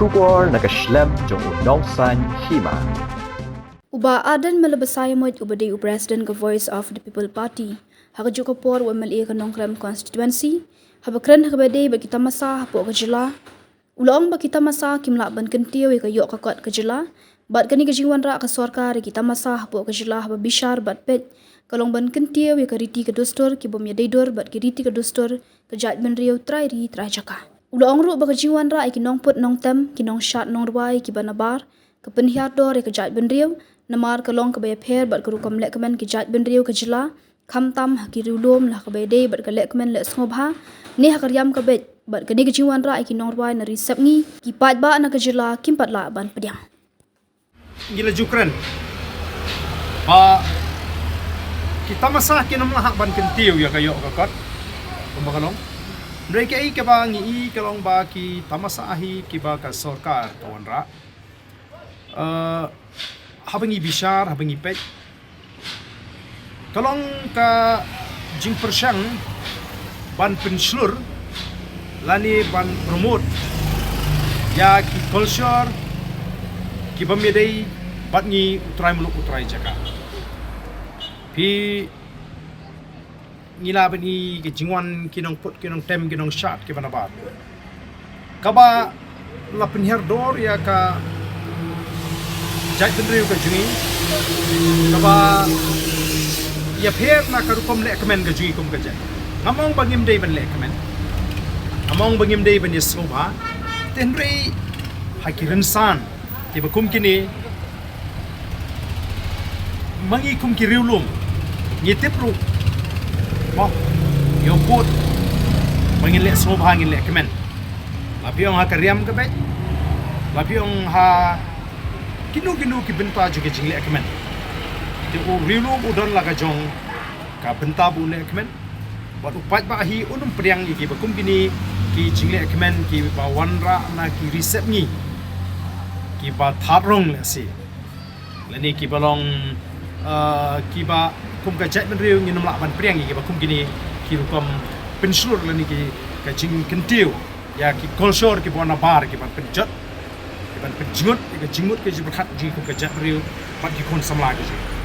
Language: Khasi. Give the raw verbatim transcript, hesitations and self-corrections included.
Khubor na ka shlem jong u Nongsaiñ Hima. U Bah Ardent Miller Basaiawmoit uba dei u President ka Voice of the People Party ha kajuh ka por u M L A ka Nongkrem Constituency, haba kren ha kaba dei bad ki tamasa hapoh ka jylla, u la ong ba ki tamasa kim lah ban kyntiew ïa ka ïoh ka kot ka jylla, bad kane ka jingwanrah ka sorkar ïa ki tamasa hapoh ka jylla haba bishar bad peit ka long ban kyntiew ïa ka riti ka dustur ki bym ïadei dur bad ki riti ka dustur ka jaitbynriew trai ri trai jaka. U la ong ruh ba ka jingwanrah ïa ki nongput nongtem, ki nongshad nongrwai kiba nabar, ka pynhiar dor ïa ka jaitbynriew, namar ka long kaba ïapher bad ka rukom lehkmen ki jaitbynriew ka jylla, khamtam ha ki riewlum la kaba ïadei bad ka lehkmen leh sngewbha, ne ha ka riam ka beit, bad kane ka jingwanrah ïa ki nongrwai na ri sepngi, ki paidbah na ka jylla kim pat lah ban pdiang. Ngi la ju kren ba ki tamasa kin ym lah ban kyntiew ïa ka ïoh ka kot, kumba ka long. Hynrei kaei kaba ngi i ka long ba ki tamasa hi kiba ka sorkar ka wanrah. Eh, haba ngi bishar, haba ngi peit, ka long ka jingpyrshang ban pynshlur lane ban promote ïa ki culture ki bym ïadei bad ngi u trai muluk u trai jaka. Phi ngi la bad ngi ki jingwan ki nongput ki nongtem ki nongshad kiba nabar. Kaba la pynhiar dor ïa ka jaitbynriew ka jong ngi. Kaba ïapher na ka rukom lehkmen ka jong ngi kum ka jait. Ngam ong ba ngim dei ban lehkmen. Ngam ong ba ngim dei ban ïa sngewbha. Hynrei ha ki rynsan kiba kum kine, ma ngi kum ki riewlum ngi tip ruh, mo, ïoh put ba ngin leh sngewbha ngin lehkmen. La phi ong ha ka riam ka beit, la phi ong ha kino kino ki bynta jong ki jinglehkmen. Te u riewlum u don la ka jong ka bynta ba u lehkmen. Bad u paidbah hi un ym pdiang ïa kiba kum kine ki jinglehkmen kiba wanrah na ki ri sepngi kiba thad rong lehse, lane kiba long, ah, kiba kum ka jaitbynriew ngin ym lah ban pdiang ïa kiba kum kine ki rukom pynshlur lane ki ka jingkyntiew ïa ki culture kiba nabar kiban pynjot, kiban pynjngut ïa ka jingmut ka jingpyrkhat jong ngi kum ka jaitbynriew bad ki khun samla ka jong ngi.